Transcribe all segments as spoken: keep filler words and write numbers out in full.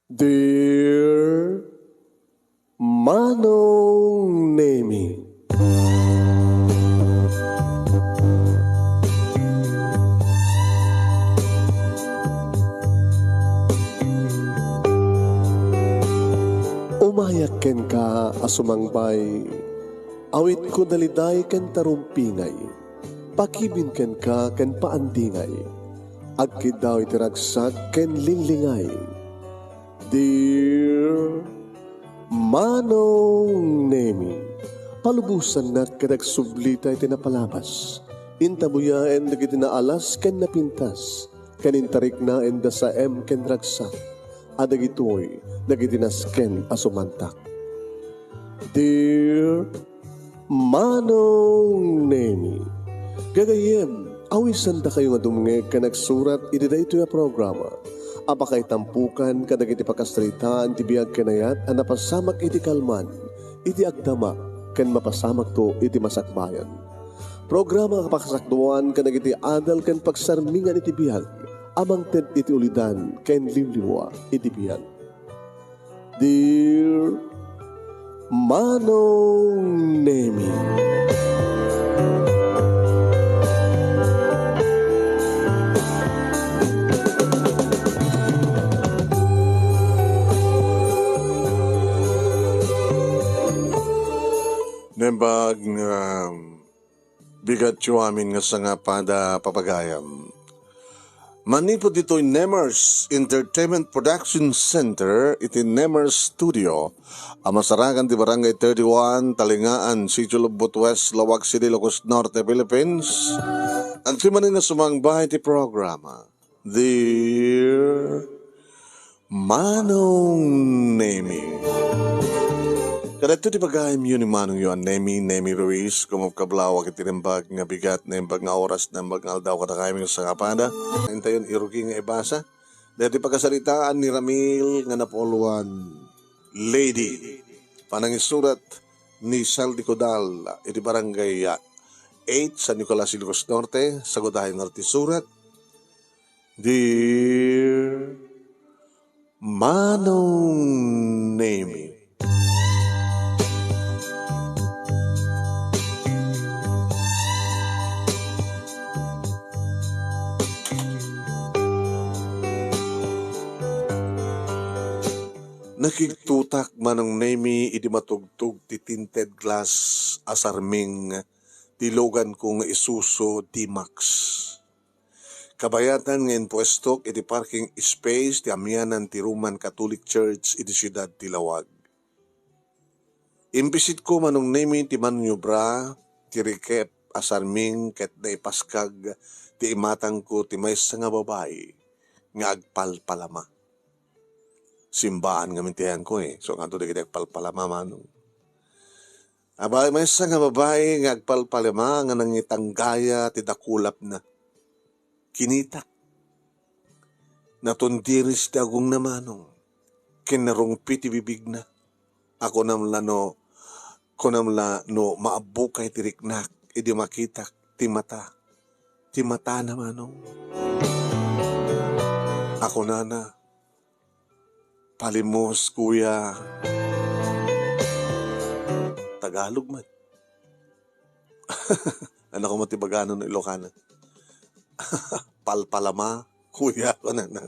Dear Manong Nemi. Umayak kenka a sumangbay, awitko daliday ken tarumpingay, pakibin kenka ken paandingay, agkiddaw iti ragsak ken linglingay. Dear Manong Nemi, palubosannak ket agsublita iti napalabas. Intabuyaen dagiti naalas ken napintas, ken intariknaen da saem ken ragsak, a dagitoy dagiti nasken a sumantak. Dear Manong Nemi, gagayyem, awisandakayo nga dumngeg ken agsurat iti daytoy a programa a pakaitampukan kadagiti pakasaritaan ti biag ken ayat a napasamak iti kalman, iti agdama, ken mapasamakto iti masakbayan. Programa a pakasakduan kadagiti adal ken pagsarmingan iti biag a mangted iti ulidan ken liwliwa iti biag. Dear Manong Nemi. Nembag nga bigatyo amin nga sangapada, papagayam. Manipud ditoy Nemers Entertainment Production Center iti Nemers Studio a masarakan ti Barangay thirty-one, Talingaan, Sitio Lobbot West, Laoag City, Ilocos Norte, Philippines. Anti manen nga sumangba iti programa, Dear Manong Nemi. Kadagito ti pagayamyo ni Manongyo a Nemi, Nemi Ruiz, kumapkablaw iti nembag nga bigat, nembag nga oras, nembag nga aldaw kadakami nga sangapada. Intayon irugi nga ibasa daytoy pakasaritaan ni Ramil nga Napoleon Lady. Panangisurat ni Saldi Codal iti Barangay eight, San Nicolas, Ilocos Norte. Sagudayo nga ti surat. Dear Manong Nemi. Nakigtutak, Manong Nemi, idi matugtog ti tinted glass a sarming ti loganko nga Isuzu D-Max. Kabayatan nga impuestok iti parking space ti amianan ti Roman Catholic Church iti siudad ti Laoag. Impisitko, Manong Nemi, ti maniobra ti rikep a sarming ket naipaskag ti imatangko ti maysa nga babai nga agpalpalama. Simbaan ngamin ti ayanko, eh. So, nga dagiti agpalpalama, Manong. Aba, maysa nga babai nga agpalpalama nga nangitanggaya ti dakulapna. Kinitak. Natundiris ti agongna, Manong. Ken narungpi ti bibigna. A kunam la no, kunam la no maabbukay ti riknak idi makitak ti mata. Ti matana, Manong. A kunana, "Palimos, kuya." Tagalog met. Ano ko met ti bagano no Ilocano? "Palpalama, kuya," kunana.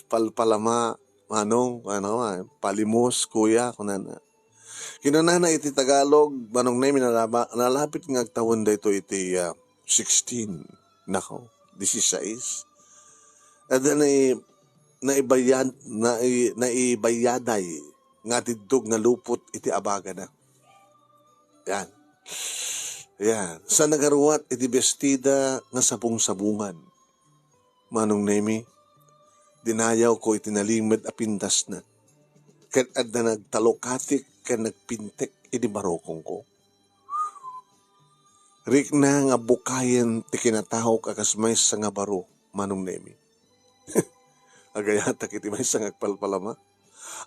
"Palpalama, manong," ano, ah, "palimos, kuya," kunana. Kinunana iti Tagalog, Manong Nemi, nalaba-, nalapit nga agtawen daytoy iti, ah, sixteen. Nako, disisais. Adda nai-, naibayad-, nai-, naibayaday nga atiddog nga lupot iti abagana. Yan. Yan. Sa nagaruat iti bestida nga sabong-sabongan. Manong Nemi, dinayawko iti nalimed a pintasna. Ket adda nagtalukatik ken nagpintek iti barukongko. Rikna nga bukayen ti kinatahok a kas maysa nga baro, Manong Nemi. Agayatak iti maysa nga agpalpalama.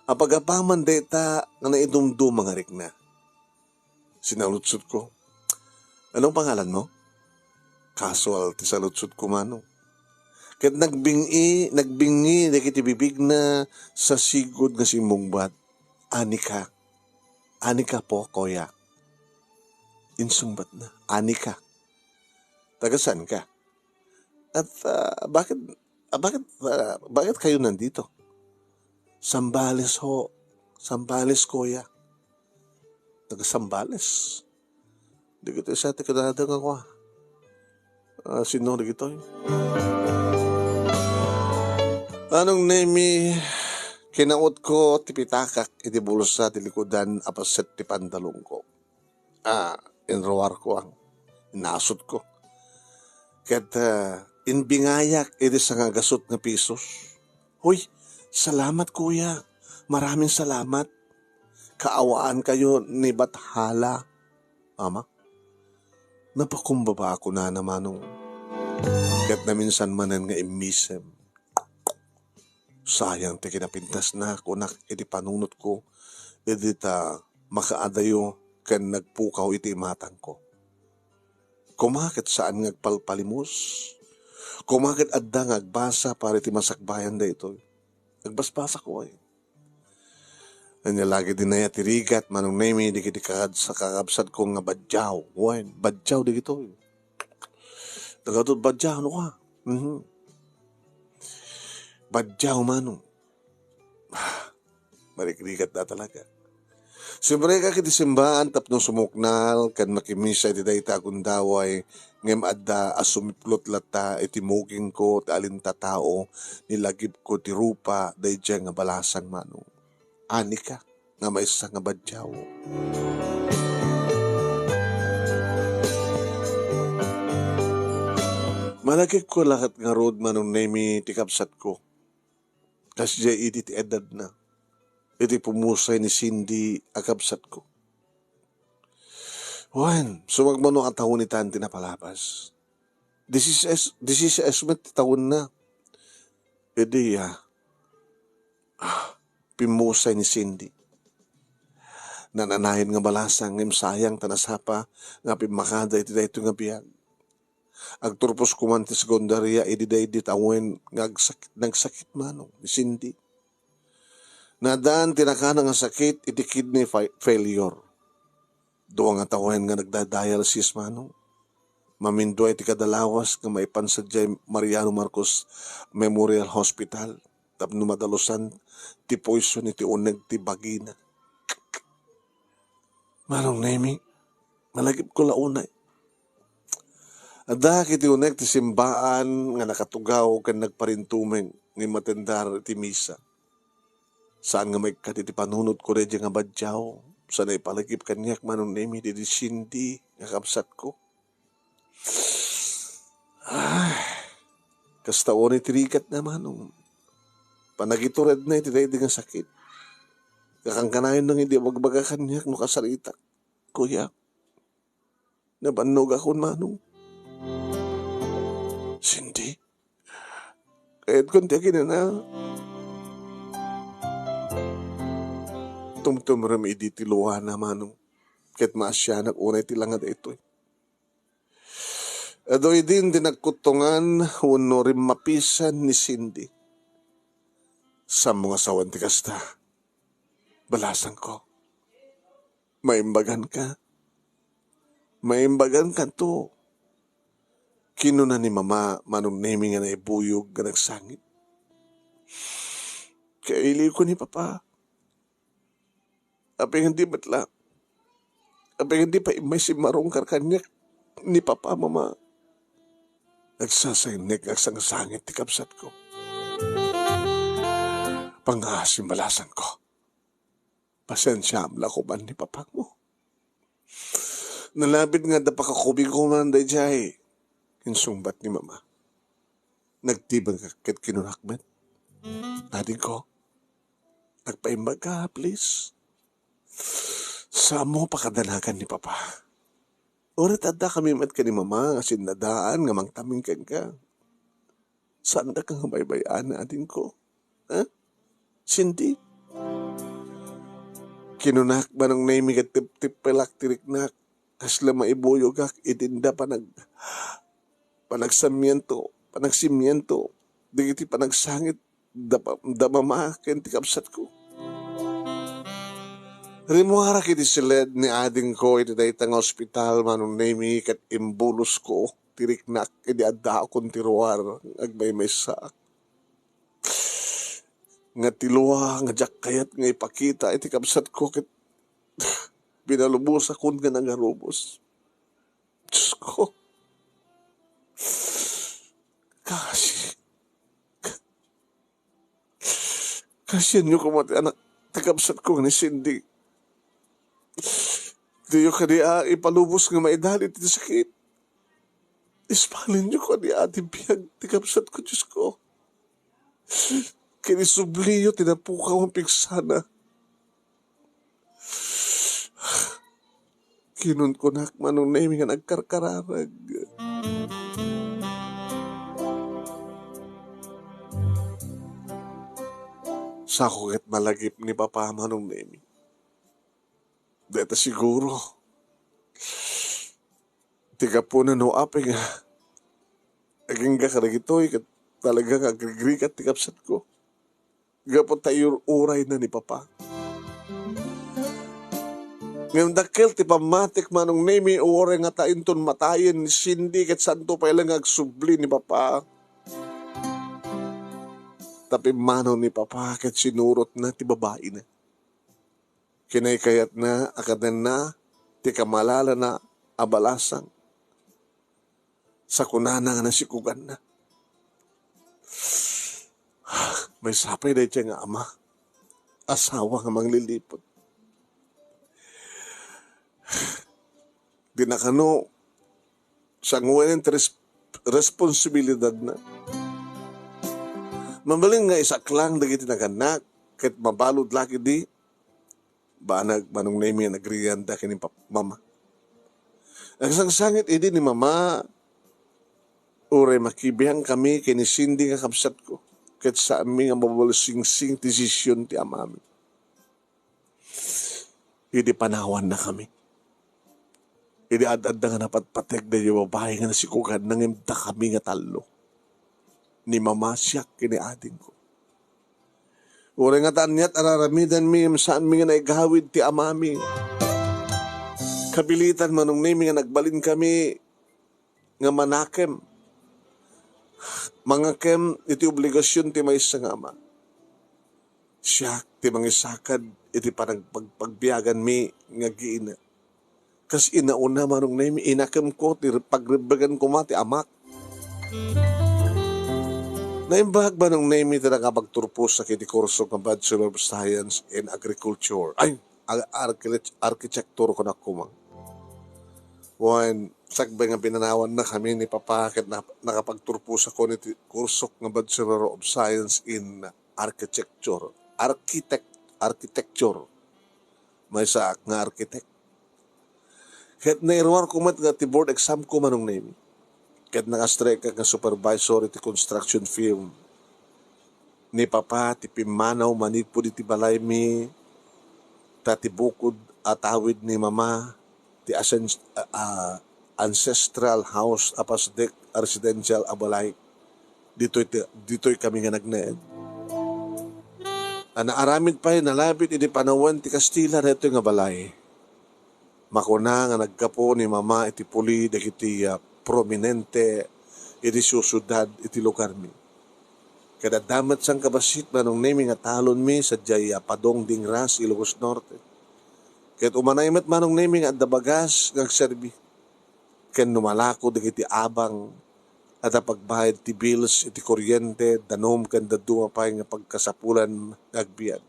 Apagapaman dayta nga naidumduma nga rikna. Sinaludsodko, "Anong pangalan mo?" Casual ti saludsodko, Manong. Ket nagbing-i, nagbingi dagiti bibigna sa sigud nga simmungbat. "Anika? Anika po, kuya?" Insungbatna, "Anika? Taga saan ka? At, ah, bakit, ah, bakit, ah, bakit kayo nandito?" "Zambales ho. Zambales, kuya." "Taga Zambales? Dagitoy sa ti kadada nga kua. Ah, sino dagitoy?" Manong Nemi, kinautko ti pitakak iti bulsa ti likudan a paset ti pantalongko. Ah, inruarko ang nasutko. Ket, ah, imbingayak iti sangagasut nga pisos. "Hoy, salamat, kuya. Maraming salamat. Kaawaan kayo ni Bathala, ama." Napakumbaba ako nana, Manong. Ket naminsan manen nga immisem. "Sayang ti kinapintasna," kunak iti panunotko, idi ta makaadayo ken nagpukaw iti imatangko. Koma ket saan nga agpalpalimos. Koma ket adda nga agbasa para iti masakbayan daytoy. Agbasbasako ay. Ania lagi di nayat ti rigat, Manong Nemi, dagiti kakabsa-, kakabsatko nga badiaw. Wen, badiaw dagitoy. Taga-, badiaw, no ka? Mhm. Badiaw, Manong. Marikrigat da talaga. Simrekak iti simbaan tapno sumuknal ken makimisa iti dayta a gundaway, ngem adda a sumiplot latta iti mukingko ti alintatao ni lagipko ti rupa daydiay nga balasang, Manong. Anika nga maysa nga badiaw. Malagipko lakat ngarud, Manong Nemi, ti kabsatko. Kasdiay idi ti edadna, iti pumusay ni Cindy a kabsatko. Wen, sumagmamano a tawen itan ti napalabas. Disises-, disises met ti tawenna. Idi, ah, ah, pimmusay ni Cindy. Nananayon nga balasang, ngem sayang ta nasapa nga pimmakada iti daytoy nga biag. Agturpos koman ti sekundaria idi daydi tawen nga agsak-, nagsakit, Manong, ni Cindy. Nadan ti nakana nga sakit iti kidney fa-, failure. Dua nga tawen nga nagda-dialysis, Manong. Mamindua iti kada lawas nga maipan sadiay Mariano Marcos Memorial Hospital tapno madalusan ti poison iti uneg ti bagina. Manong Nemi, malagipko la unay. Adda iti uneg ti simbaan nga nakatugaw ken nagparintumeng nga immatendar iti misa. Saan nga maikkat iti panunotko daydiay nga badiaw, sa naipalagip kaniak, Manong Nemi, daydi Cindy nga kabsatko. Ay, kasta unay ti rigatna, Manong. Panagituredna iti daydi nga sakit. Kakankanayonna nga idi agbaga kaniak no kasaritak, kuya. Nabannogakon, Manong. Cindy, kayatkon ti aginana. Tumtumrem idi ti luana, Manong, ket maasianak unay ti langa daytoy. Adu idin ti nagkuttongan wenno rimmapisan ni Cindy. Sammo nga sawen ti kasta, balasangko. Maimbaganka. Maimbagankanto. Kinuna ni Mama, Manong Nemi, nga naibuyog nga nagsangit. Kailiwko ni Papa. Apay nga di met la, apay nga di pay immay simmarungkar kaniak ni Papa, Mama. Nagsasaynek nga agsangsangit ti kabsatko. Pangngaasim, balasangko. Pasensiaam la koman ni Papamo. Nalabit nga adda pakakubingko man daydiay, insungbat ni Mama. Nagtibangak ket kinunak met, "Adingko, agpaimbag ka, please. Saanmo pakadanagan ni Papa. Uray ta adda kami met ken ni Mama nga sinnadaan nga mangtaming kenka. Saandak nga baybay-ana, adingko? Ha? Cindy?" Kinunak, Manong Nemi, ket tiptippelak ti riknak. Kasla maibuyogak iti inda panag-, panagsamiento, panagsimiento. dagiti panagsangit da, da mama ken ti kabsatko. Rimmuarak iti siled ni adingko iti dayta nga ospital, Manong Nemi, ket imbulosko ti riknak idi addaakon ti ruar nga agmaymaysaak. Nga ti lua nga diak kayat nga ipakita iti kabsatko ket binalubosakon nga nangarubos. Diosko, kasi, kasianyo koma ti anak ti kabsatko nga ni Cindy. Diyo kadi a ipalubos nga maidalin ti sakit. Ispalinyo kadi a ti biag ti kabsatko, Diosko. Ken isubliyo ti napukaw a pigsana. Kinunkunak, Manong Nemi, nga nagkarkararag. Sako ket malagip ni Papa, Manong Nemi. Deta siguro ti gapuna no apay nga agingga kadagitoy ket talaga nga agrigrigat ti kabsatko. Gapu ta iyur-urayna ni Papa. Ngem dakkel ti pammatik, Manong Nemi, uray nga ta inton matayen ni Cindy ket saanto pay la nga agsubli ni Papa. Ta pimmanaw ni Papa ket sinurotna ti babaina. Kinaykayatna a kadenna ti kamalalana a balasang. Sa kunana nga nasikuganna, maysa pay daydiay nga ama, asawa nga mangliliput. Di na kano sanguenen ti res-, responsibilidadna. Mabalin nga isaklang dagiti nagannak, ket mabalud la ketdi banag, Manong Nemi, nga nagrianda ken ni pap-, mama. Nagsangsangit idi ni mama, uray makibiangkami ken ni Cindy nga kabsatko, ket saanmi nga mabalsingsing ti desisyon ti amami. Idi panawannakami, idi ad-adda nga napatpateg daydiay babai nga nasikuganna ngem dakami nga tallo, ni mama, siak ken ni adingko. Uray nga ta aniat a raramidanmi, ngem saanmi nga naigawid ti amami. Kapilitan, Manong Nemi, nga nagbalinkami nga manakem, mangakem iti obligasion ti maysa nga ama. Siak ti mangisakad iti panagpagpagbiaganmi nga agiina. Kas inauna, Manong Nemi, inakemko ti pagrebbegen koma ti amak. Naimbag, Manong Nemi, ti nakapagturposak iti kurso nga Bachelor of Science in Agriculture. Ay, ar-, architect-, architecture ko na kumang. Wen, sakbay nga pinanawannakami ni Papa ket na-, nakapagturposak ko iti kurso nga Bachelor of Science in Architecture. Architect-, architecture. Maysaak nga architect. Ket nairuarko met nga ti board exam ko, Manong Nemi. Ket nakastrike nga supervisor iti construction firm. Ni Papa ti pimmanaw manipud iti balaymi, ta ti bukod a tawid ni Mama ti asen-, a, a, ancestral house a pasdek a residential a balay. Ditoy ti, ditoy kami nga nagnaed. A naaramid pay nalabit idi panawen ti Kastila daytoy nga balay. Makuna nga naggapu ni Mama iti puli dagiti, ah, prominente iti siudad iti lugarmi. Ket adda met sangkabassit, Manong Nemi, nga talonmi sadiay, ah, Padong Dingras, Ilocos Norte. Ket umanay met, Manong Nemi, nga adda bagas nga agserbi. Ken no malako dagiti abang, adda pagbayad ti bills iti kuryente, danum, ken dadduma pay nga pagkasapulan nga agbiag.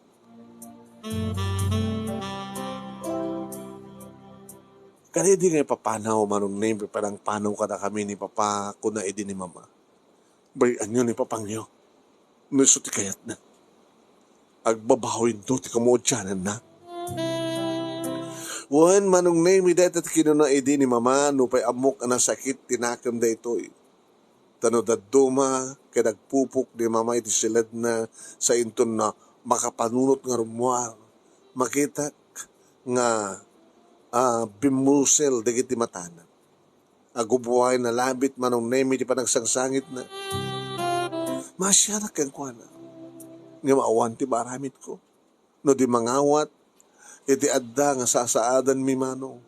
Kadi idi nga ipapanaw, Manong Nemi, panangpanaw kadakami ni Papa, kuna idi ni Mama, "Bay-anyo ni Papangyo no isu ti kayatna. Agbabawinto ti kamudiananna." Wen, Manong Nemi, dayta ti kinuna idi ni Mama, nupay ammok a nasakit ti nakem daytoy. Ta no dadduma ket agpupok ni Mama iti siledna, sainton na makapanunot nga rummuar, makitak nga, ah, bimmusel dagiti matana. Agubuay nalabit, Manong Nemi, ti panagsangsangitna. Maasianak kenkuana. Ngem awan ti maaramidko no di mangawat iti adda nga sasaadanmi, Manong.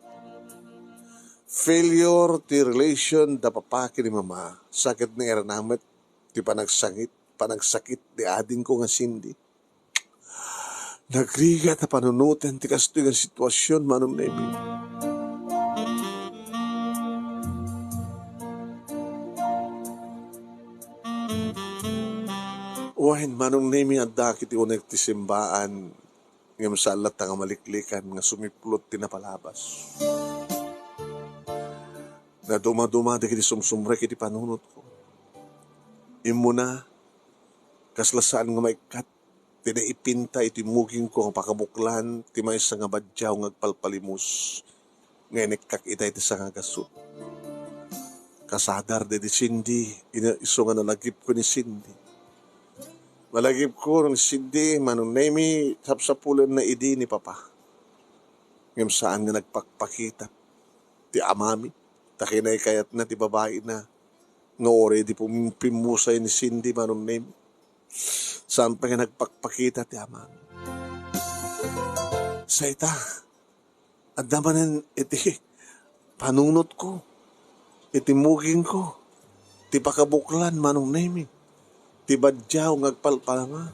Failure ti relation da papa ken ni mama, sa ket nairana met ti panagsangit, panagsakit ti adingko nga Cindy. Nagrigat a panunoten ti kastoy nga sitwasyon, Manong Nemi. Wen, Manong Nemi, addaak iti unek ti simbaan, ngem saan latta nga maliklikan nga sumiplot ti napalabas. Nadumaduma dagiti sumsumrek iti panunotko. Immuna, kasla saan nga maikkat ti naipinta iti mugingko nga pakabuklan ti maysa nga badiaw nga agpalpalimos nga inekkak ita iti sangagasut. Kasadar daydi Cindy, ina-, isu nga nalagipko ni Cindy. Malagipko ni Cindy, Manong Nemi, sapsapulenna idi ni Papa. Ngem saan nga nagpakpakita ti amami, ta kinaykayatna ti babaina nga uray di pum-, pimmusay ni Cindy, Manong Nemi. Saan pay nga nagpakpakita ti amami. Sa ita, adda manen iti panunotko, iti mugingko, ti pakabuklan, Manong Nemi, ti badiaw nga agpalpalama.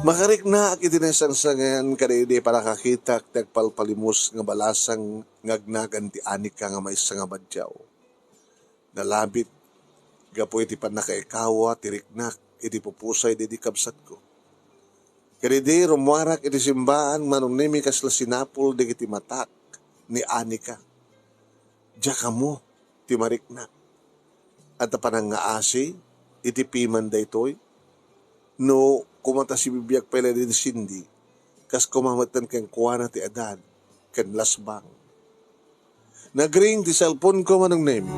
Makariknaak iti naisangsangan kadaydi panakakitak ti agpalpalimos nga balasang nga agnagan ti anika nga maysa nga badiaw. Nalabit gapu iti pannakaikawa ti riknak iti pupusay daydi kabsatko. Kadaydi rummuarak iti simbaan, Manong Nemi, kasla sinapul dagiti matak ni anika. Diak ammo ti mariknak. Adda panangngaasi iti piman daytoy? No kumata sibibiag pay la ni Cindy, kas kumametten kenkuana ti edad ken lasbang. Nagring ti cellphone ko, Manong Nemi.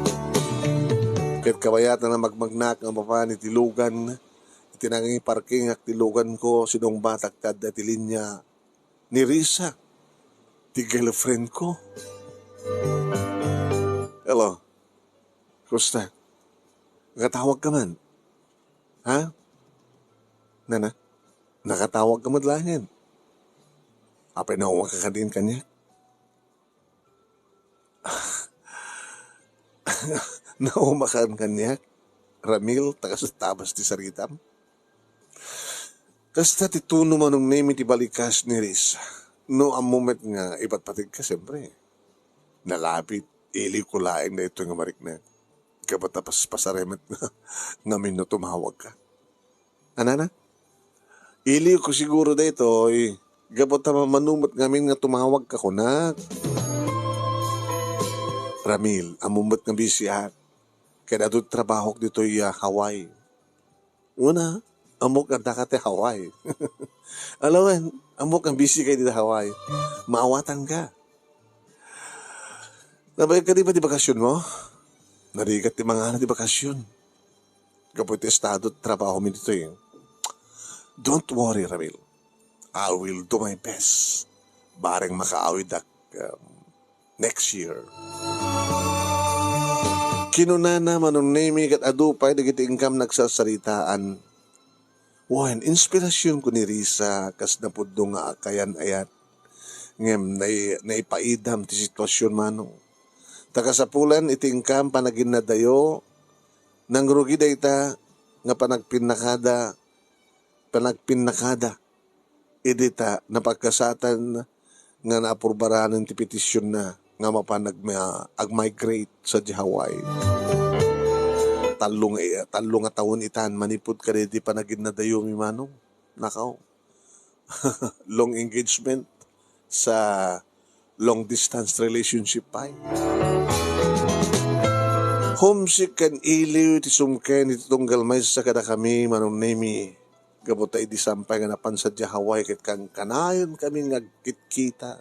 Ket kabayatan a magmagnak nga mapan iti lugan, iti nangiparkingak ti lugan ko, sinungbatak ti adda ti linya ni Risa, ti girlfriend ko. Hello. Kumusta? Nakatawag ka man? Ha? Nana? Nakatawag ka met laengen? Apay, naumakan ka kadin kaniak? Naumakan kaniak, Ramil, ta kas tabas ti saritam? Kasta ti tono, Manong Nemi, ti balikas ni Risa. No ammo met nga ipatpategka, siyempre. Nalabit, iliwko laeng daytoy nga mariknak. Gapu ta pas-, pasaremet nga, ngamin no tumawagka. Anana? Iliwko siguro daytoy, gapu ta mamano met ngamin nga tumawagka kunak. Ramil, ammo met nga busy ak. Ket adu trabahok ditoy, ah, Hawaii. Una, ammok nga addaka ti Hawaii. Alawen, ammok nga busy ka dita Hawaii. Maawatanka. Nabayag ka di ba ti bakasionmo? Narigat ti mangana ti bakasion. Gapu iti estado ti trabahomi ditoy. Don't worry, Ramil. I will do my best. Bareng makaawidak, um, next year. Kinunana, Manong Nemi, ket adu pay dagiti inkam nagsasaritaan. Wen, inspirasionko ni Risa, kas napudno nga akayan-ayat. Ngem nai-, naipaidam ti sitwasion, Manong. Ta kasapulan iti inkam panaginnadayo, nangrugi dayta nga panagpinnakada, panagpinnakada. Idi ta napagkasatan nga naaprubaran ti petisionna nga mapan agma-, agmigrate sadiay Hawaii. Tallo nga, tallo nga tawen itan manipud kadaydi panaginnadayomi, Manong. Nakaw. Long engagement sa long distance relationship pay. Homesick ken iliw ti sumken iti tunggal maysa kadakami, Manong Nemi. Gapu ta idi saan pay nga napan sadiay Hawaii ket kankanayon kami nga agkitkita.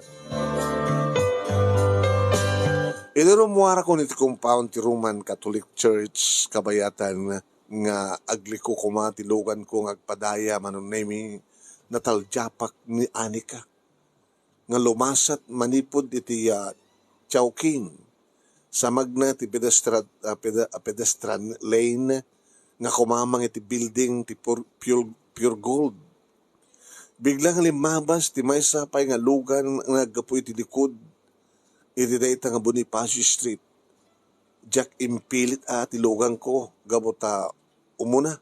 Idi rummuarakon iti compound ti Roman Catholic Church, kabayatan nga agliko koma ti luganko nga agpadaya, Manong Nemi, nataldiapak ni Anika nga lumasat manipud iti, ah, Chowking. Sa magna ti pedestra-, ah, pede-, ah, pedestrian lane, nga kumamang iti building ti pur-, pure, pure gold. Bigla nga limmabas ti maysa pay nga lugan nga naggapu iti likud iti dayta nga Bonifacio Street. Diak impilit a ti luganko gapu ta umuna.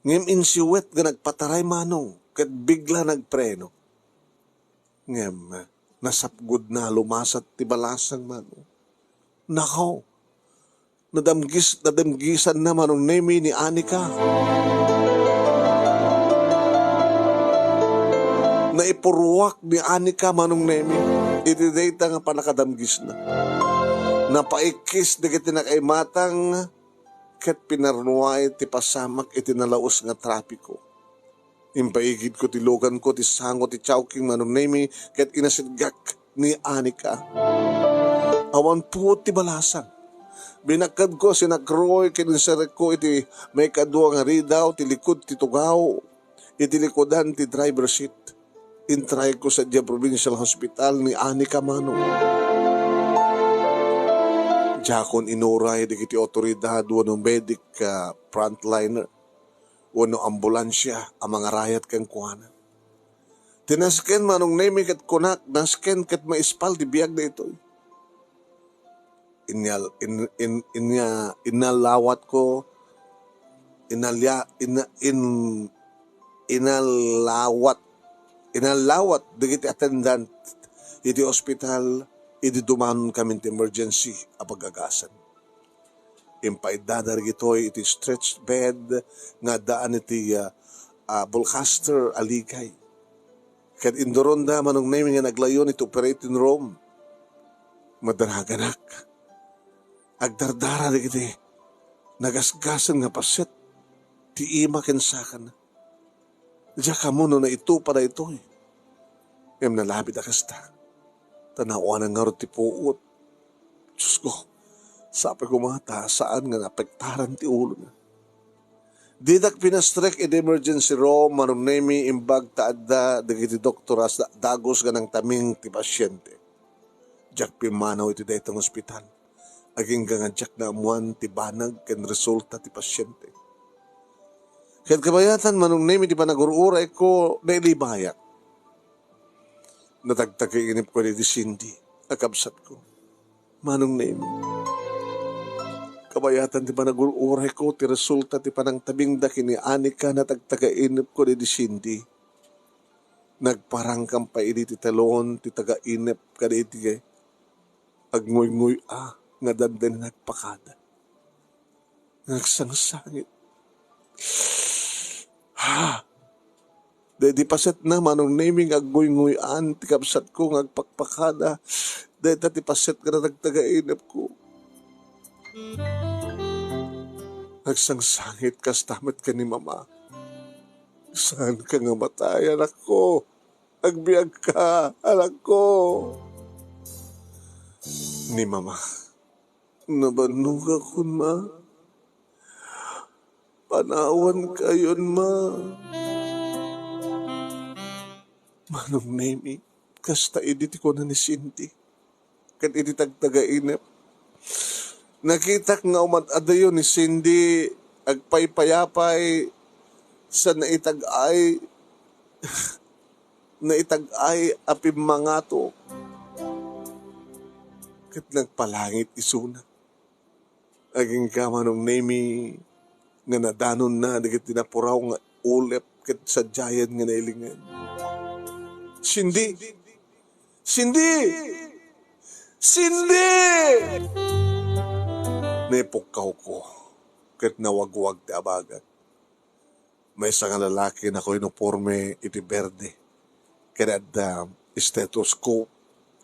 Ngem insiwet nga nagpataray, Manong, ket bigla nagpreno. Ngem nasapgudna a lumasat ti balasang, Manong. Nakaw, nadamgis-, nadamgisanna, Manong Nemi, ni Anika. Naipurruak ni Anika, Manong Nemi, iti dayta nga pannakadamgisna. Napaikkis dagiti nakaimatang ket pinarnuay ti pasamak iti nalaus nga trapiko. Impaigidko ti luganko ti sango ti Chowking, Manong Nemi, ket inasitgak ni Anika. Awan puot ti balasang. Binakkedko, sinakroy, ket inserrekko iti maikadua nga ridaw ti likud ti tugaw, iti likudan ti driver seat. Intrayko sadiay provincial hospital ni Anika, Manong. Diakon inuray dagiti awtoridad wenno medic, ah, frontliner wenno ambulansia a mangarayat kenkuana. Tinasken, Manong Nemi, ket kunak, nasken ket maispal ti biag daytoy. Inyal-, in-, in-, inya-, inalawatko, inalya-, ina-, in-, inalawat, inalawat dagiti attendant iti ospital, idi dumanon kami ti emergency a pagagasan. Impaiddada dagitoy iti stretched bed nga addaan iti, ah, ah, Volcaster a ligay. Ket induronda, Manong Nemi, nga naglayon iti operating room. Madaraganak. Agdardara dagiti nagasgasen nga paset ti ima ken sakana. Diak ammo no naitupa daytoy. Ngem nalabit a kasta. Ta naawanan ngarud ti puot. Diosko, sapay koma ta saan nga naapektaran ti ulona. Didak pinastrek iti emergency room, Manong Nemi, imbag ta adda dagiti doktor a da-, dagus nga nangtaming ti pasiente. Diak pimmanaw iti dayta nga ospital. Agingga nga diak naammuan ti banag ken resulta ti pasiente. Ket kabayatan, Manong Nemi, ti panagur-urayko, nailibayak. Natagtagainepko daydi Cindy a kabsatko. Manong Nemi, kabayatan ti panagur-urayko ti resulta ti panangtabingda ken ni Anika, natagtagainepko daydi Cindy. Nagparangkam pay idi ti talon ti tagainep kadaydi agnguynguy-a nga dandani nagpakada. Nagsangsangit. Ha! Daydi pasetna, Manong Nemi, nga agnguynguy-an ti kabsatko nga agpakpakada. Dayta ti paset nga natagtagainepko. Nagsangsangit kasta met ken ni Mama. Saanka nga matay, anakko. Agbiagka, anakko. Ni Mama. Nabannogakon, Ma. Panawankayon, Ma. Manong Nemi, kasta idi ti kuna ni Cindy. Ket idi tagtagainep, nakitak nga umad-adayo ni Cindy, agpaypayapay, sa naitag-ay, naitag-ay a pimmangato. Ket nagpalangit isuna. Agingga, Manong Nemi, nga nadanonna dagiti napuraw nga ulep ket sadiayen nga nailingan. Cindy! Cindy! Cindy! Naipukkawko ket nawagwag ti abagak. Maysa nga lalaki nakauniporme iti berde, ken adda stethoscope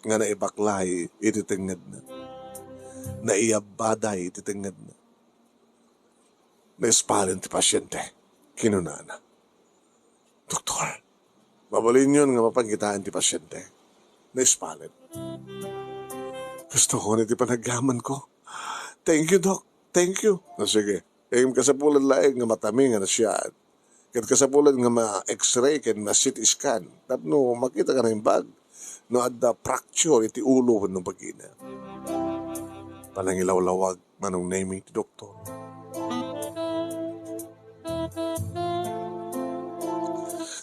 nga naibaklay iti tengngedna. Naiyabbaday iti tengngedna. "Naispalen ti pasiente," kinunana. "Doktor, mabalinyon nga mapan kitaen ti pasiente. Naispalen." Kastoy ni ti panagyamanko. "Thank you, Doc. Thank you." "O, sige. Ngem kasapulan laeng nga mataming a nasiaen. Ket kasapulan nga ma-X-ray ken ma-C T scan tapno makita ka naimbag no adda fracture iti ulo wenno bagina." Panangilawlawag, Manong Nemi, ti doktor.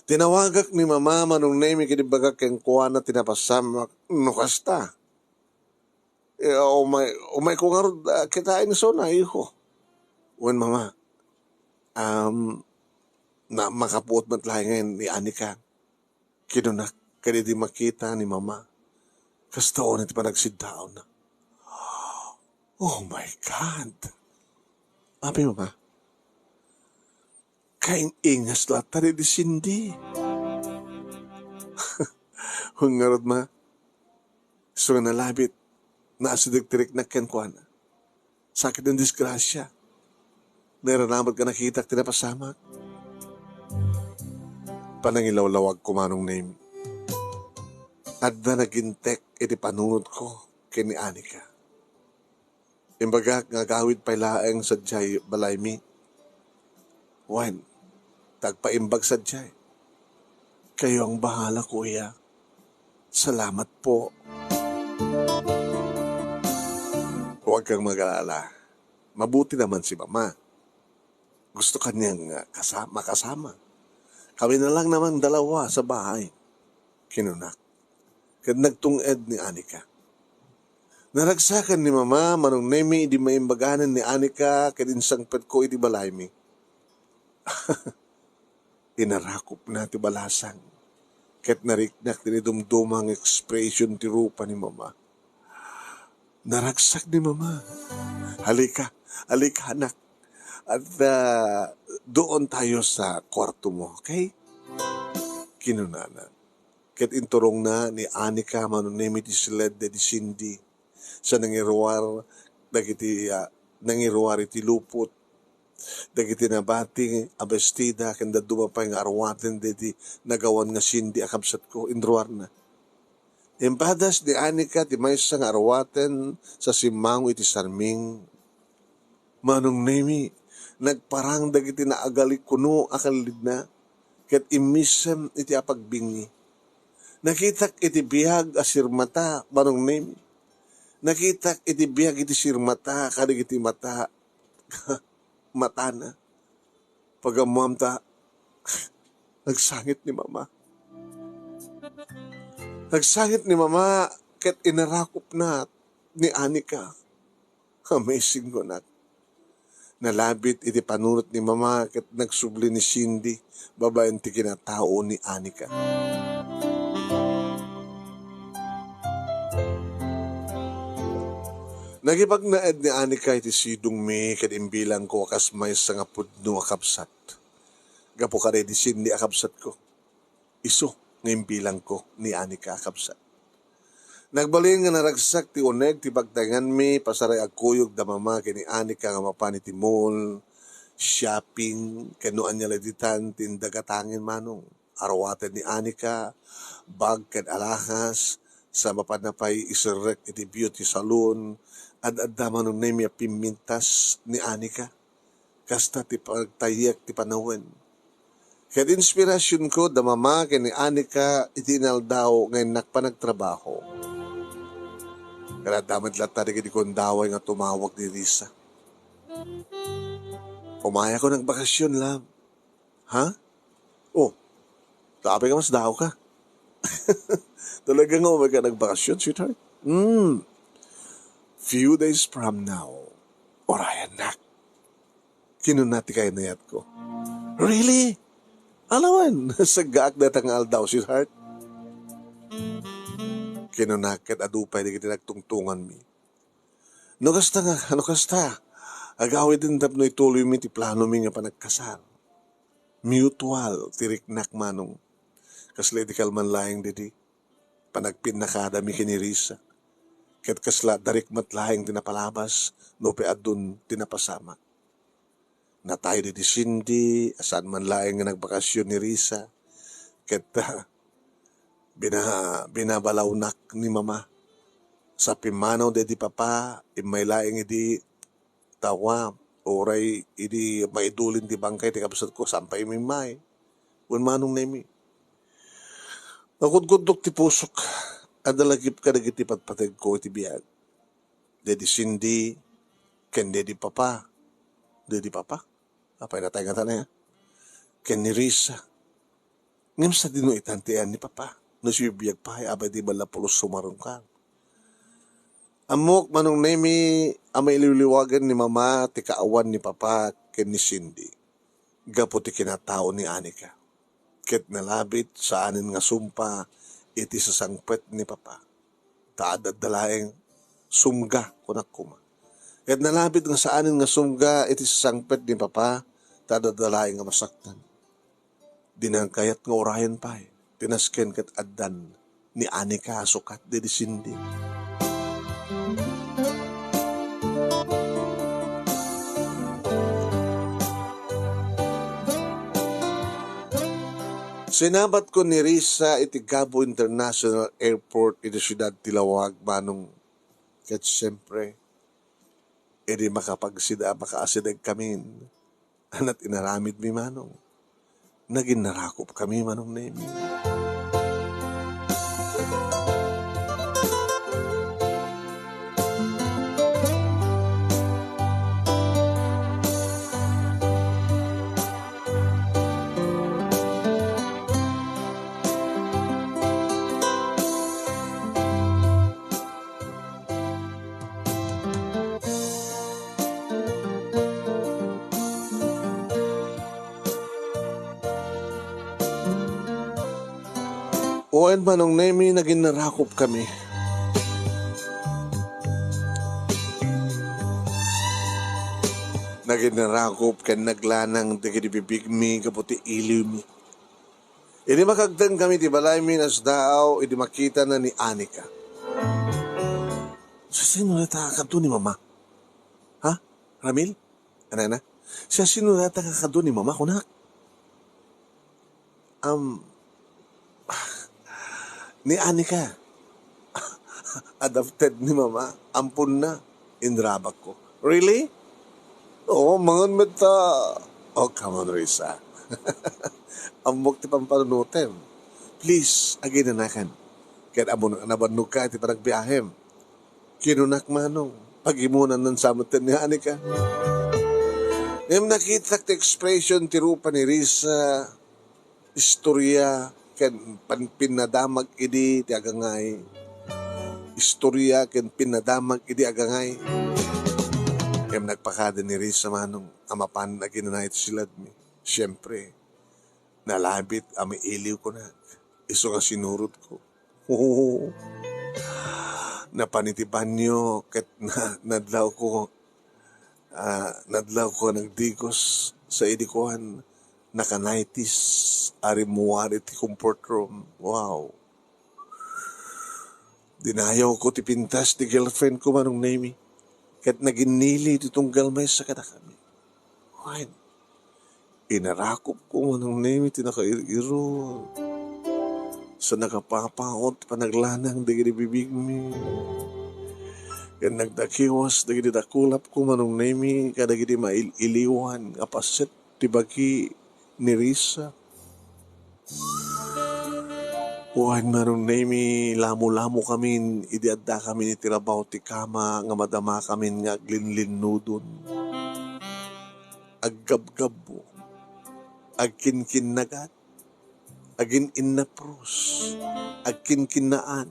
Tinawagak ni Mama, Manong Nemi, ket imbagak kenkuana ti napasamak no kasta. Eh, umay, umayko ngarud, ah, kitaen isuna, iho. Wen, Mama, um, na, makapuot met laengen ni Anika. Kinunak, ket idi makita ni Mama, kasta unay ti panagsiddaawna. Oh my God! Apay, Mama, kaing-ingas latta daydi Cindy. Wen ngarud, Ma, isu nga nalabit, naasideg ti riknak kenkuana. Sakit nga disgrasia. Nairanamek nga nakitak ti napasamak. Panangilawlawagko, Manong Nemi. Adda nagintek iti panunotko ken ni Anika. Imbagak nga agawid pay laeng sadiay balaymi. Wen, ta agpaimbag sadiay. Kayo ang bahala, kuya. Salamat po. Huwag kang mag-alala. Mabuti naman si Mama. Gusto ka niyang, ah, kasa-, makasama. Kami na lang naman dalawa sa bahay. Kinunak. Ket nagtung-ed ni Anika. Naragsaken ni Mama, Manong Nemi, idi maimbaganen ni Anika ket insangpetko iti balaymi. Inarakopna ti balasang, ket nariknak ti naidumduma nga expression ti rupa ni Mama. Naragsak ni Mama. "Halika, halika, anak. At, ah, doon tayo sa kwarto mo, okay?" kinunana. Ket inturongna ni Anika, Manong Nemi, ti siled daydi Cindy. Sa nangiruar dagiti, ah, nangiruar iti lupot, dagiti nabati a bestida, ken dadduma pay nga arwaten daydi nagawan nga Cindy a kabsatko, inruarna. Impadas ni Anika ti maysa nga arwaten sa simmango iti sarming. Manong Nemi, nagparang dagiti naagalik kuno a kallidna, ket immisem iti apagbingi. Nakitak iti biag a sirmata, Manong Nemi. Nakitak iti biag iti sirmata kadagiti mata, matana. Pagammuam ta, nagsangit ni Mama. Nagsangit ni Mama ket inarakopna ni Anika. Amazing, kunak. Nalabit iti panunot ni Mama ket nagsubli ni Cindy babaen ti kinatao ni Anika. Nagipagnaed ni Anika iti sidongmi ket imbilangko a kas maysa nga pudno a kabsat. Gapu kadaydi Cindy a kabsatko. Isu nga imbilangko ni Anika a kabsat. Nagbalin nga naragsak ti uneg ti pagtaenganmi, pasaray agkuyog da Mama ken ni Anika nga mapan iti mall, shopping, ken no ania la ditan ti inda gatangen, Manong. Arwaten ni Anika, bag ken alahas, sa mapanna pay iserrek iti beauty salon, ad-adda Manong Nemi a pimmintas ni Anika. Kasta ti pagtayyek ti panawen. Ket inspirasionko da Mama ken ni Anika iti inaldaw nga innak panagtrabaho. Ket adda met latta dagiti gundaway nga tumawag ni Risa. "Umayako nagbakasyon, love." "Ha? Oh, ta apay nga masdaawka?" "Talaga nga umayka nagbakasyon, sweetheart?" "Hmm. Few days from now, urayannak," kinuna ti kainayatko. "Really? Alawen, saggaak dayta nga aldaw, sweetheart," kinuna ket adu pay dagiti nagtungtunganmi. No kasta nga, no kasta, agawiden tapno ituloymi ti planomi nga panagkasar. Mutual ti riknak, Manong. Kasla idi kalman laeng didi, panagpinnakadami ken ni Risa. Ket kasla darikmat laeng ti napalabas, no pay adun ti napasamak. Natay didi Cindy, a saan man laeng nga nagbakasyon ni Risa. Ket, ah, bina-, binabalawnak ni Mama. Sa pimmanaw daydi Papa, immay laeng idi tawa, uray idi maidulin ti bangkay ti kabsatko, saan pay immay. Wen Manong Nemi. Nakudkudok ti pusok. Adda lagip kadagiti patpategko iti biag. Daydi Cindy, ken daydi Papa. Daydi Papa? Apay, natay ngata, ya? Ken ni Risa. Ngem sadino itan ti ayan ni Papa? No sibibiag pay, abay di bala pulos sumarungkang. Ammok, Manong Nemi, a mailiwliwagan ni Mama ti kaawan ni Papa ken ni Cindy gapu ti kinatao ni Anika. Ket nalabit saanen nga sumpa iti sasangpet ni Papa, ta adda laeng sumga, kunak koma. Ket nalabit nga saanen nga sumga iti sasangpet ni Papa, ta adda laeng nga masaktan. Dinan kayat nga urayen pay ti nasken ket addan ni Anika a sukat didi Cindy. Sinabatko ni Risa iti Gabo International Airport iti siudad ti Laoag, Manong. Ket siempre, idi makapagsida-, makaasideg kamin, anat inaramidmi, Manong. Naginnarakopkami, Manong Nemi. Wen, Manong Nemi, naginnarakopkami. Naginnarakop ken naglanang dagiti bibigmi gapu ti iliwmi. Idi makagtengkami ti balaymi, nasdaaw idi makitana ni Anika. "Siasino dayta a kadu ni Mama? Ha? Ramil?" Anana. "Siasino dayta a kadu ni Mama, kunak?" "Am, ni Anika." "Adopted ni Mama. Ampunna," inrabakko. "Really?" "Oo, mangan met ta." "Oh, come on, Risa. Ammok ti pampanunotem. Please, aginanakan. Ket ammok a nabannogka iti panagbiahem." Kinunak, Manong, "Pagimonansa metten ni Anika." Ngem nakitak ti expression ti rupa ni Risa, istorya ken pan-, pinnadamag idi ti agangay. Istorya ken pinnadamag idi agangay. Ngem nagpakada ni Risa, Manong, a mapan aginana iti siladmi. Siempre, nalabit a mailiw kunak. Isu nga sinurotko. Oo. Napan iti banio ket na-, nadlawko, ah, nadlawko nagdigos sa idi kuan, naka-nineties a rimmuar iti comfort room. Wow. Dinayawko ti pintas ti girlfriend ko, Manong Nemi, ket naginnili ti tunggal maysa kadakami. Wen, inarakopko, Manong Nemi, ti nakair-irot. Sa nakapapaot ti panaglanang dagiti bibigmi. Ken nagdakewas dagiti dakulapko, Manong Nemi, kadagiti mail-iliwan nga paset ti bagi ni Risa. Wen, Manong Nemi, lamo-lamokamin idi addakamin iti rabaw ti kama nga madamakamin nga aglinlinnudon, aggabgabbo, agkinkinnagat, agin-innaprus, agkinkinnaan.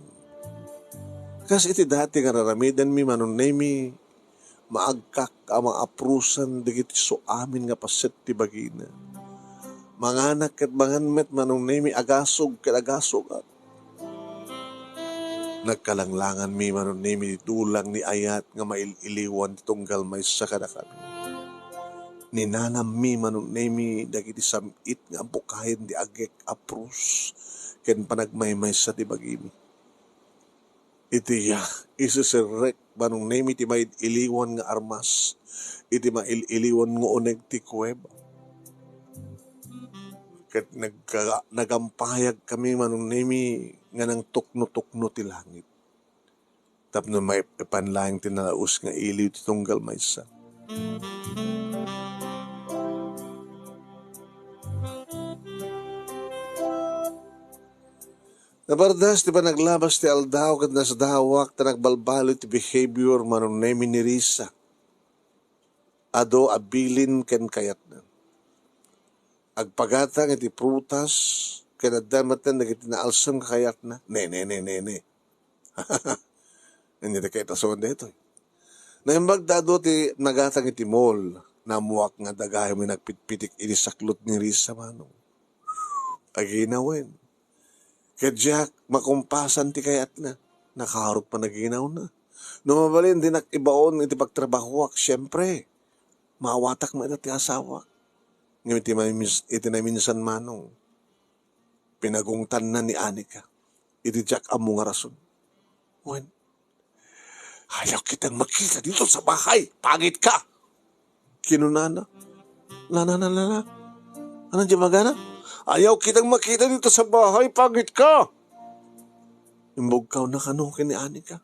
Kas iti dati nga raramidenmi, Manong Nemi, maagkak a maaprusan dagiti suamin nga paset ti bagina. Manganak ket mangan met, Manong Nemi, agasog ket agasogak. Nagkalanglanganmi, Manong Nemi, ti dulang ni ayat nga mail-iliwan ti tunggal maysa kadakami. Ninanammi, Manong Nemi, dagiti sam-it nga bukayen ti agek a prus ken panagmaymaysa ti bagimi. Iti, ah, iseserrek, Manong Nemi, ti mail-iliwan nga armas, iti mail-iliwan nga uneg ti kuweba. Ket nagka-, nagampayagkami, Manong Nemi, nga nangtuknotukno ti langit tapno maipan laeng ti nalaus nga iliw ti tunggal maysa. Napardas ti panaglabas ti aldaw ket nasdawak ta nagbalbaliw ti behavior, Manong Nemi, ni Risa. Adu a bilin ken kayatna. Agpagatang iti prutas, Ken adda metten dagiti naalsem nga kayatna. Ne, ne, ne, ne, ne. Ania ti kayat a suon daytoy? Naimbag ta adu ti nagatang iti mall. Naammoak nga adda gayam nga nagpitpitik iti saklot ni Risa, manong. Aginawen. Ket diak makumpasan ti kayatna. Nakaarut panaginawna. No mabalin, dinak ibaon iti pagtrabahoak, siempre, maawatak met ti asawak. Ngem iti mamis-, iti naminsan, manong, pinagungtanna ni Anika iti diak ammo nga rason. Wen, "Ayaw kitang makita dito sa bahay. Pangit ka!" Kinunana. La, la, la, la, la. Ano di magana? "Ayaw kitang makita dito sa bahay. Pangit ka!" Imbugkawna kano ken ni Anika.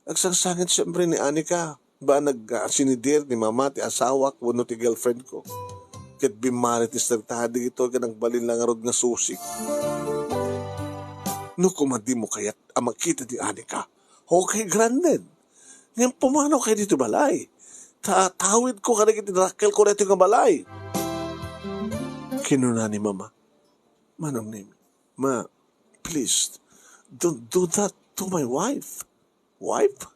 Agsangsangit siempre ni Anika. Ba nag-, ah, sinidir ni mama ti asawak wenno ti girlfriend ko. Ket bimmari ti serta dagitoy ken nagbalin la ngarud nga susik. No koma dimo kayat a makita ni Anika, okay, granted. Ngem pumanawkay ditoy balay. Ta tawidko kadagiti dakkelko daytoy nga balay. Kinuna ni mama, Manong Nemi, "Ma, please, don't do that to my wife." "Wife?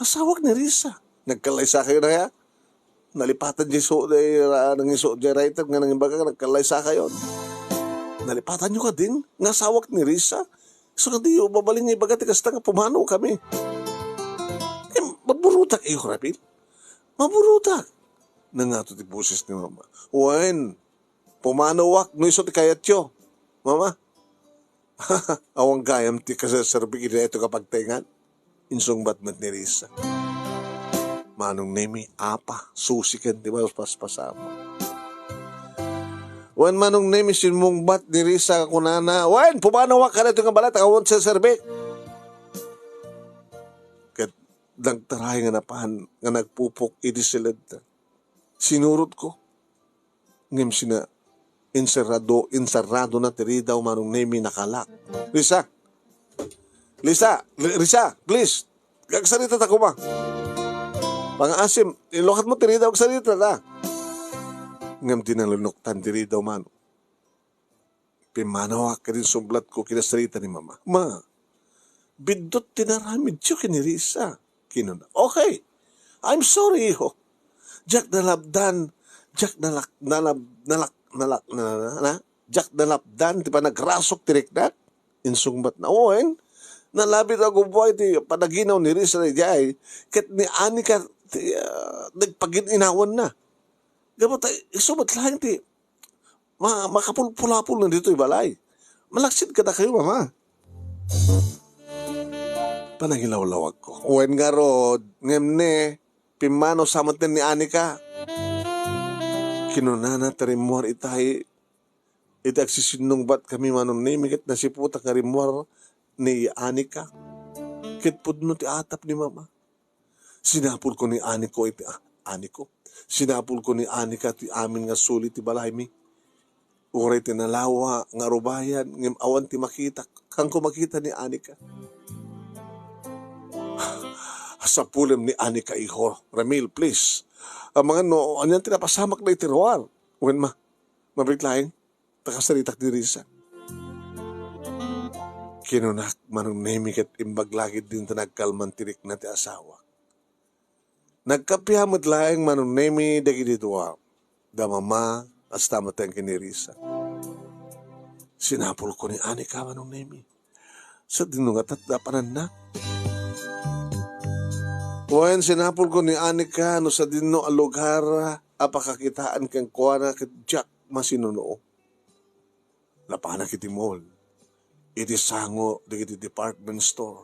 Asawak ni Risa." "Nagkallaysakayon aya? Nalipatan diay su-, diay ra-, nangisu-, diay writer nga nangimbaga nga nagkallaysakayon. Nalipatanyo kadin nga asawak ni Risa? So, kadi, mabalin nga ibaga ti kasta nga pumanawkami." "Eh, maburutak iyo, Rapil. Maburutak." Nangato ti boses ni mama. "Wen, pumanawak no isu ti kayatyo, mama." "Awan gayam ti kaserserbik iti daytoy nga pagtaengan," insungbat met ni Risa. Manong Nemi, apa, susiken ti paspaspasamak. Wen, Manong Nemi, simmungbat ni Risa nga kunana, "Wen, pumanawak kadaytoy nga balay, ta awan serserbik." Ket nagtaray nga napan nga nagpupok iti siledda. Sinurotko. Ngem sina-, inserrado, inserradona ti ridaw, Manong Nemi, nakalak. "Risa! Risa! Ri-, Risa! Please! Agsaritata koma! Pangaasim, ilukatmo ti ridaw, agsaritata!" Ngem di nalunoktan ti ridaw, Manong. Pimmanawak ket insublatko, kinasarita ni mama. "Ma, biddut ti naramidyo ken ni Risa," kinuna. "Okay. I'm sorry, iho. Diak nalabdan, diak nalak-, nalab-, nalak-, nalak-, na, na, na, na, diak nalabdan ti panagrasok ti riknak," insungbatna. "Wen, nalabit a gubbuay ti panaginaw ni Risa idiay, ket ni Anika ti, ah, nagpagin-inawanna. Gapu ta isu met laeng ti ma-, makapulpulapulna ditoy balay. Malaksid kadakayo, mama." Panangilawlawagko. "Wen ngarud, ngem ne, pimmanaw sa met ni Anika." Kinunana ti rimmuar itay, iti agsisinnungbatkami, Manong Nemi, ket nasiputak nga rimmuar ni Anika. Ket pudno ti atap ni mama. Sinapulko ni Aniko iti, ah, Aniko. Sinapulko ni Anika ti amin nga suli ti balaymi. Uray ti nalawa nga arubayan, ngem awan ti makita. Kanko makita ni Anika. "Sapulem ni Anika, iho. Ramil, please. Amangan no anian ti napasamakna iti ruar." "Wen, ma, mabiit laeng. Ta kasaritak ni Risa." Kinunak, Manong Nemi, ket imbag la ketdin ta nagkalman ti rikna ti asawak. Nagkappia met laeng, Manong Nemi, dagiti dua, da mama, kasta met ken ni Risa. Sinapulko ni Anika, Manong Nemi. Sadino nga tatda pananna? Wen, sinapulko ni Anika no sadino a lugar a pakakitaan kenkuana ket diak masinuno. Napanak iti mall, iti sango dagiti department store,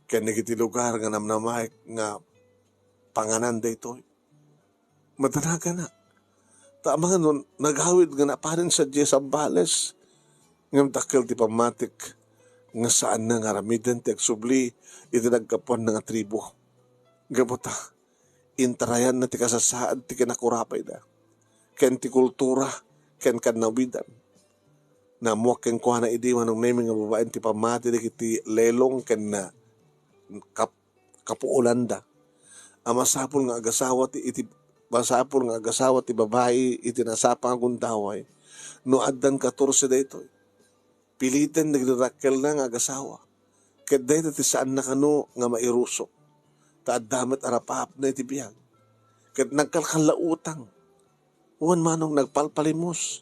ken dagiti lugar nga namnamaek nga panganan daytoy. Madanaganak. Ta amangan no nagawid nga napanen sadiay Zambales, ngem dakkel ti pammatik nga saanna nga aramiden ti agsubli iti naggapuanna nga tribu. Gapu ta, intarayanna ti kasasaad ti kinakurapayda, ken ti kultura, ken kannawidan. Naammoak kenkuana idi, Manong Nemi, nga babaen ti pammati dagiti lelong ken na-, kap-, kapuolanda. A masapul nga agasawa ti, iti, masapul nga agasawa ti babai iti nasapa nga gundaway no addan katorse daytoy. piliten dagiti dakkelna nga agasawa. Ket dayta ti saanna kano nga mairusok, ta adda met a rapaapna iti biag. Ket nagkalkallautang. Wen manong nagpalpalimos.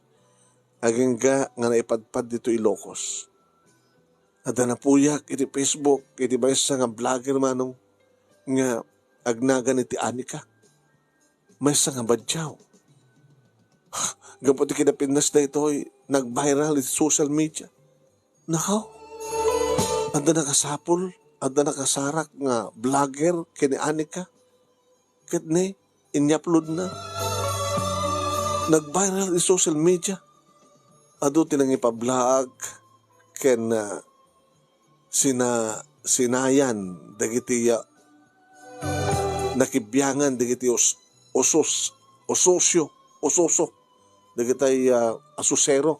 Agingga nga naipadpad ditoy Ilocos. Adda napuyak iti Facebook, iti maysa nga vlogger manong nga agnagan iti Anika. Maysa nga badiaw. Gapu ti kinapintas daytoy, nag-viral iti social media. Nakaw, adda nakasapul, adda nakasarak nga vlogger ken ni Anika. Ket ni, inyaploadna. Nag-viral iti social media. Adu ti nangipablaag ken, ah, sina-, sinayan dagiti, ah, nakibiangan dagiti us-, usus-, ususyo, ususo, dagiti, ah, asusero,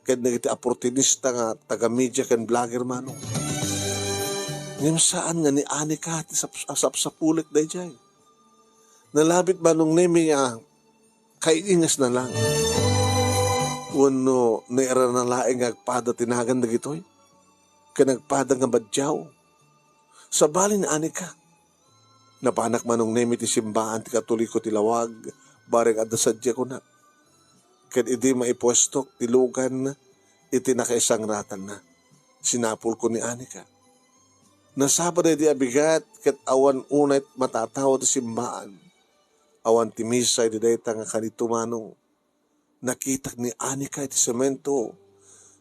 ken dagiti oportunista nga taga-media ken vlogger manong. Ngem saan nga ni Anika ti sap-, sapsapulek daydiay. Nalabit manong Nemi a kaiingasna lang. Wenno nairana laeng nga agpada ti nagan dagitoy? Ken agpada nga badiaw? Sabali ni Anika. Napanak manong Nemi ti simbaan ti Katoliko ti Lawag, bareng adda sadiay kunak. Ket idi maipuestok ti lugan iti nakaisangratanna, sinapulko ni Anika. Nasapa daydi a bigat ket awan unay matatao ti simbaan. Awan ti misa idi dayta nga kanito manong. Nakitak ni Anika iti semento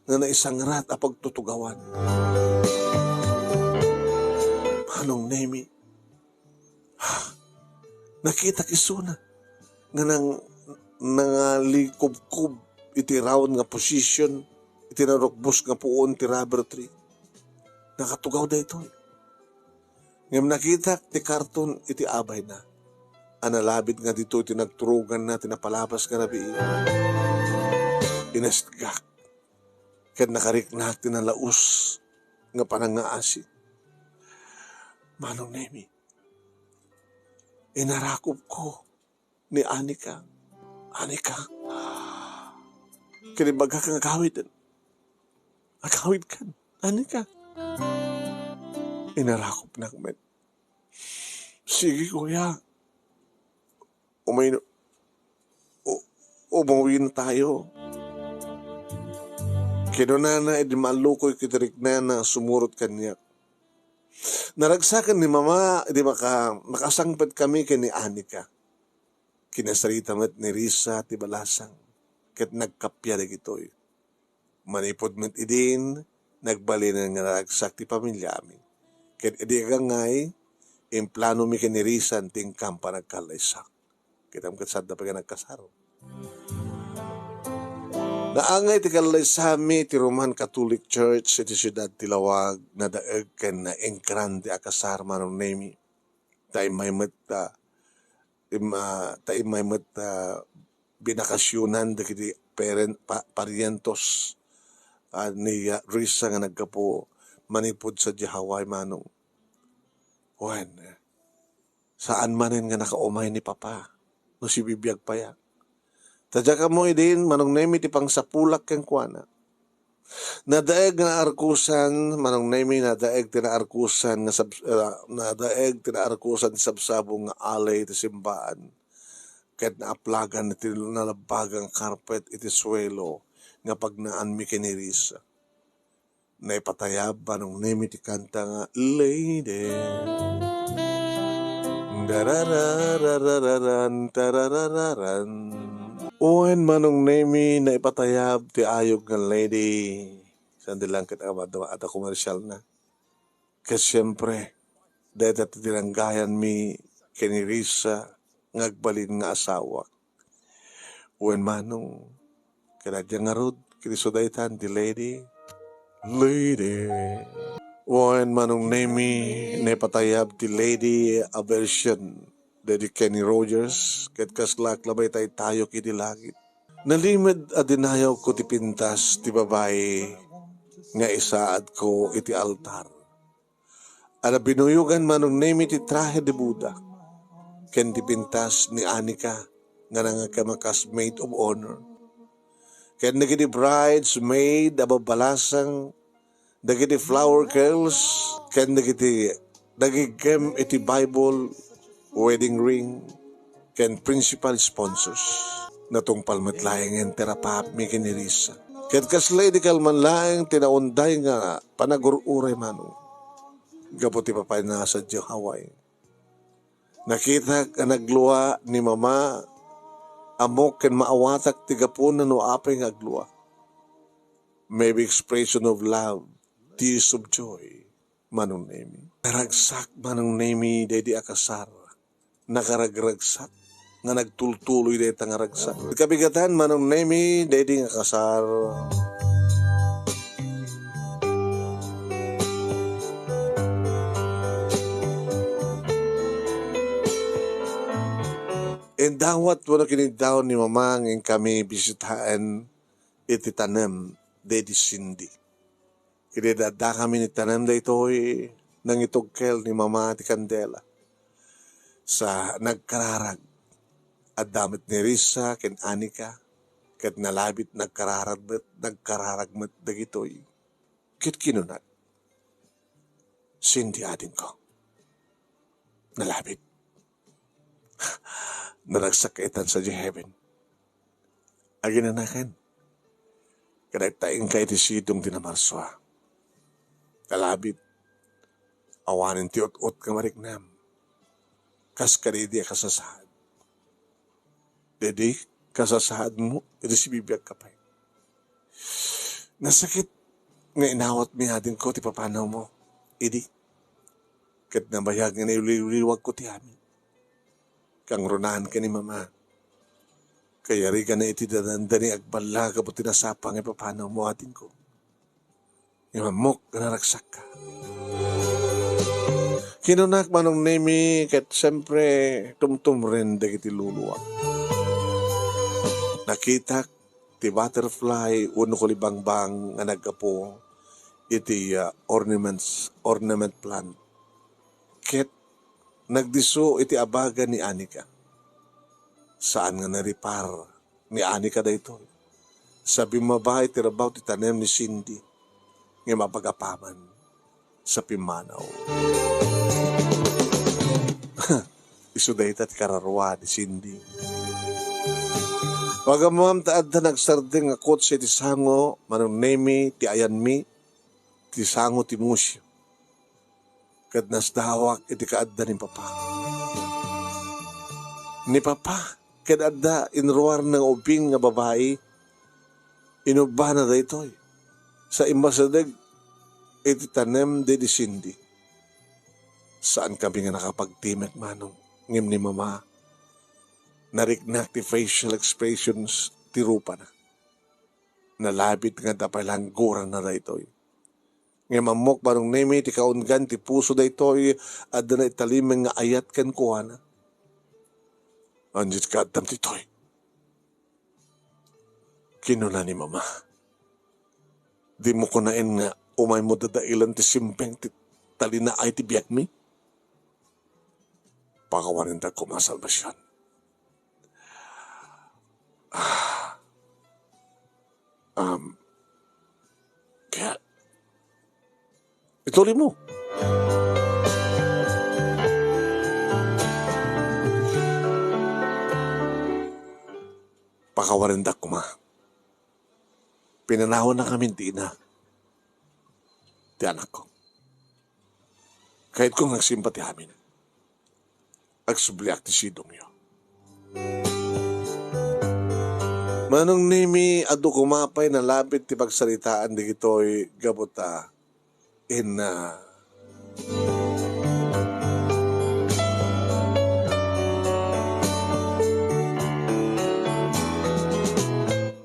nga naisangrat a pagtutugawan. Manong Nemi, nakitak isuna nga nang-, nangalikubkob iti round nga position iti narukbos nga puon ti rubber tree. Nakatugaw daytoy. Ngem nakitak ti karton iti abayna. A nalabit nga ditoy ti nagturoganna ti napalabas nga rabii. Inestgak. Ket nakariknak ti nalaus nga panangngaasi. Manong Nemi, inarakupko ni Anika. Anika. Ket imbagak nga agawiden. Agawidkan. Anika. Inarakupnak met. Sige, kuya. Umay-, u-, umuwi na tayo. Kinunana idi maallukoy ket riknana sumurot kaniak. Naragsaken ni Mama idi maka-, makasangpet kami ken ni Anika. Kinasarita met ni Risa ti balasang ket nagkappia dagitoy. Manipud met idin, nagbalinen nga naragsak ti pamiliami. Ket idi agangay, implanomi ken ni Risan ti inkam panagkallaysak. Kitam ket sadda pay nga nagkasar. Naangay ti kallaysami ti Roman Catholic Church iti siudad ti Lawag, nadaeg ken naingkran ti akasar manong Nemi. Ta immay met, ah, im-, ah, ta immay met, ah, binakasionan dagiti paren-, pa-, parientos, ah, ni, ah, Risa nga naggapu manipud sadiay Hawaii manong. Wen, saan manen nga nakaumay ni Papa no sibibiag paya. Ta diak ammo idin manong Nemi ti pangsapulak kenkuana. Nadaeg nga naarkusan, manong Nemi, nadaeg ti naarkusan nga sab-, ah, nadaeg ti naarkusan ti sabsabong nga alay ti simbaan. Ket naaplagan ti nalabbaga nga karpet iti suelo nga pagnaanmi ken ni Risa. Naipatayab manong Nemi ti kanta nga Lady. Darararararan, tararararan. Wen manong Nemi, naipatayab ti ayog nga Lady. Saan di lang ket awan adda komersial na. Ket siempre, dayta ti dinanggayanmi ken ni Risa nga agbalin nga asawak. Wen manong, kadagiti ngarud, ket isu daytan ti Lady. Lady. Wen manong Nemi, naipatayab ti Lady a version daydi Kenny Rogers, ket kaslak labay tay tayok iti langit. Nalimed a dinayawko ti pintas ti babai nga isaadko iti altar. A nabinuyogan manong Nemi ti trahe de boda ken ti pintas ni Anika nga nangakamakas maid of honor. ken dagiti bridesmaid a babbalasang, dagiti flower girls, ken dagiti nagiggem iti Bible, wedding ring, ken principal sponsors. Natungpal met laengen ti rapaapmi ken ni Risa. Ket kasla idi kalman laeng ti naunday nga panagur-uray, Manong. Gapu ti papay na sadiay Hawaii. Nakitak a naglua ni Mama, ammok ken maawatak ti gapuna no apay nga aglua. Maybe expression of love, tears of joy, Manong Nemi. Naragsak, Manong Nemi, daydi a kasar. Nakaragragsak nga nagtultuloy dayta nga ragsak. Kabigatan, Manong Nemi, daydi nga kasar. Indawat wenno kiniddaw ni Mama nga inkami bisitaen iti tanem daydi Cindy. Ket idi addakami ni tanem daytoy, nangitugkel ni Mama ti kandela. Sa nagkararag, adda met ni Risa ken Anika, ket nalabit nagkararag met, nagkararag met dagitoy. Ket kinunak, "Cindy, adingko, nalabit. Naragsak ka itan sadiay heaven. Aginanakan, kadagta inka iti sidong ti namarsua. Nalabit, awanen ti ut-ot nga mariknam. Kas kadaydi a kasasaad. Daydi kasasaadmo iti sibibiagka pay. Nasakit nga inawatmi adingko ti papanawmo idi, ket nabayag nga nailiwliwagko ti amin. Kangrunaan ken ni Mama, kayariganna iti dadandani agballa gapu ti nasapa nga ipapanawmo, adingko. Ngem ammok nga naragsakka." Kinunak, Manong Nemi, ket siempre, tumtumren dagiti luluak. Nakitak ti butterfly wenno kulibangbang nga naggapu iti, ah, ornaments, ornament plant. Ket nagdisso iti abaga ni Anika. Saan nga naripar ni Anika daytoy. Sa bimmaba iti rabaw ti tanem ni Cindy, ngem apagapaman sa pimmanaw. Isu dayta ti kararua ni Cindy. Pagamuam ta adda nagsardeng a kotse iti sango, Manong Nemi, ti ayanmi, ti sango ti Musio. Ket nasdawak iti kaadda ni Papa. Ni Papa, ket adda inruarna nga ubing nga babai, inubbana daytoy. Sa immasideg iti tanem daydi Cindy. Saan kami nga nakapagtimek, Manong, ngem ni Mama, nariknak ti facial expressions ti rupana. Nalabit nga adda pay langgoranna daytoy. Ngem ammok, Manong Nemi, ti kaunggan ti puso daytoy, adda naitalimeng nga ayat kenkuana. "Ania ti kaaddam ditoy?" kinuna ni Mama. "Dimo kunaen nga umaymo dadailan ti simbeng ti talinaay ti biagmi? Pakawanendak koma, Salvacion." Ah. Um, kaya, ituloy mo. "Pakawanendak koma. Pinanawanna kami ti ina ti anakko. Kayatko nga agsimba ti amin. Agsubliak ti sidongyo." Manong Nemi, adu koma pay nalabit ti pagsaritaan dagitoy gapu ta inna.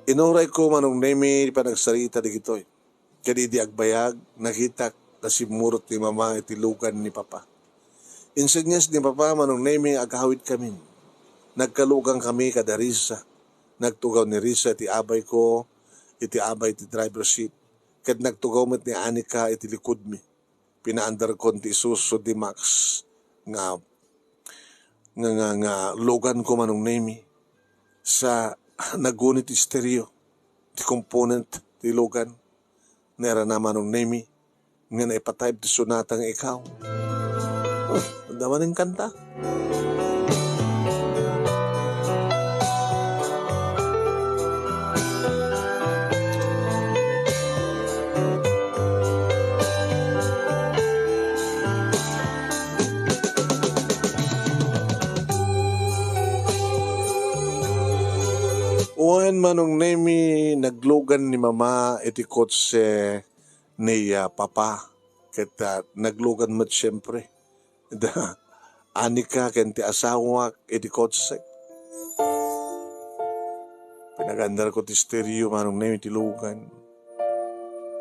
Inurayko, Manong Nemi, ti panagsarita dagitoy. Ket idi agbayag, nakitak, nasimmurot ni Mama iti lugan ni Papa. Insenyas ni Papa, Manong Nemi, nga agawidkamin. Nagkalugan kami kada Risa. Nagtugaw ni Risa iti abayko, iti abay ti driver seat. Ket nagtugaw met ni Anika iti likudmi. Pinaandarkon ti Isuzu D-Max nga, nga, nga, nga luganko, Manong Nemi. Sa naguni ti estereo. ti component ti lugan. Nairana Manong Nemi nga naipatype ti sonata nga Ikaw. Adda manen kanta. Wen, Manong Nemi, naglugan ni Mama iti kotse ni, ah, Papa. Ket, ah, naglugan met, siempre, da Anika ken ti asawak iti kotsek. Pinagandar ko ti stereo, Manong Nemi, ti lugan.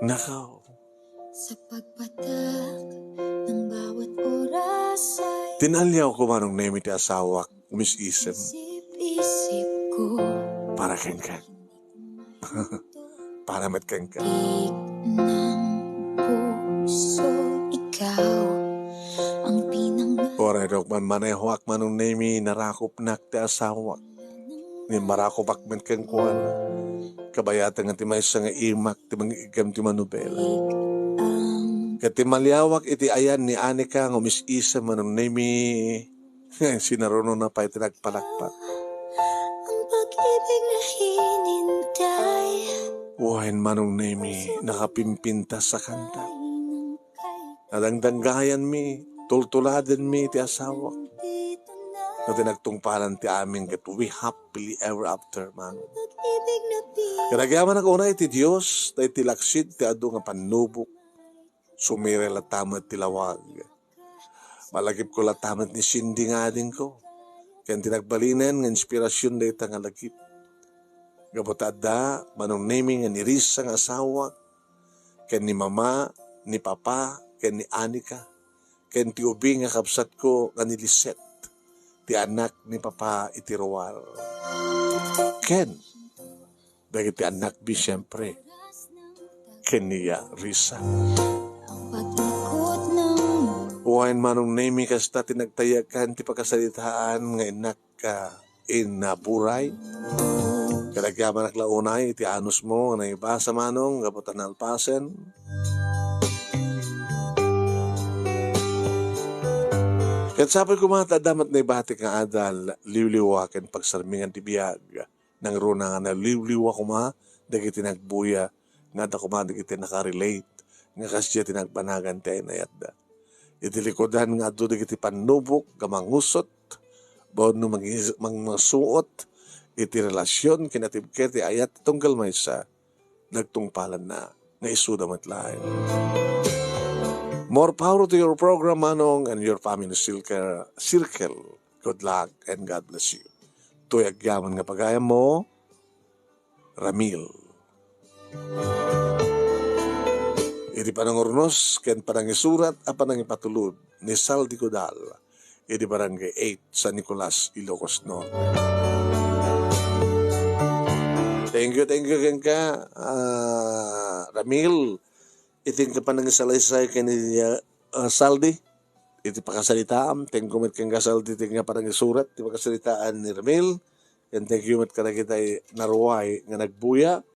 Nakaw. Sa pagpatak ng bawat oras ay Tinaliaw ko, Manong Nemi, ti asawak, Miss Isem. Isip-isip ko. Para kenka. Para met kenka. Tig ng puso, ikaw ang pinang Oray dok man manehoak, Manong Nemi, narakopnak ti asawak. Ngem marakopak met kenkuana. Kabayatan nga ti maysa nga imak ti mangiggam ti manubela. Ket ti maliawak iti ayan ni Anika nga umis-isem, Manong Nemi, sinarunona pay ti nagpalakpak. Ang pag-ibig na hinintay. Wen, Manong Nemi, nakapimpintas a kanta. Nadangdanggayanmi, tultuladenmi ti asawak. No ti nagtungpalan ti amin ket we happily ever after, Manong. Ket agyamanak unay iti Dios, daytoy laksid ti adu nga pannubok. Sumiray latta met ti lawag. Malagipko latta met ni Cindy nga adingko. Ken ti nagbalinen nga inspirasyon dayta nga lagip. Gapu ta adda, Manong Nemi, nga ni Risa nga asawak, ken ni Mama, ni Papa, ken ni Anika, ken ti ubing nga kabsatko nga ni Lisette, ti anak ni Papa iti ruar. Ken dagiti annakmi, siempre, ken ni, ah, Risa. Wen, Manong Nemi, kasta ti nagtayakan ti pakasaritaan nga innak, ah, inaburay. Ket agyamanak la unay iti anusmo nga naibasa, Manong, gapu ta nalpasen. Ket sapay koma ta adda met naibatik nga adal, liwliwa ken pagsarmingan ti biag. Nangruna nga naliwliwa koma dagiti nagbuya, nga adda koma dagiti nakarelate nga kasdiay ti nagbanagan ti ay-ayatda. Iti likudan nga adda dagiti pannubok nga mangusot, baonno mangi-, mang-, mangsuot iti relasyon ken atibker ti ayat tunggal maysa, nagtungpalanna nga isuda met laeng. More power to your program, Manong, and your family circle, circle. Good luck and God bless you. Toy agyaman nga pagayammo, Ramil. Iti panangurnos ken panangisurat a panangipatulod ni Saldi Godal, iti Barangay eight, San Nicolas, Ilocos Norte. Thank you, thank you kenka, ah, Ramil. Iti nga panangisalaysay ken ni, ah, Saldi. Iti pakasaritaam, thank you met kenka, Saldi, iti nga panangisurat ti pakasaritaan ni Ramil. Ken thank you met kadagiti naruay nga nagbuya.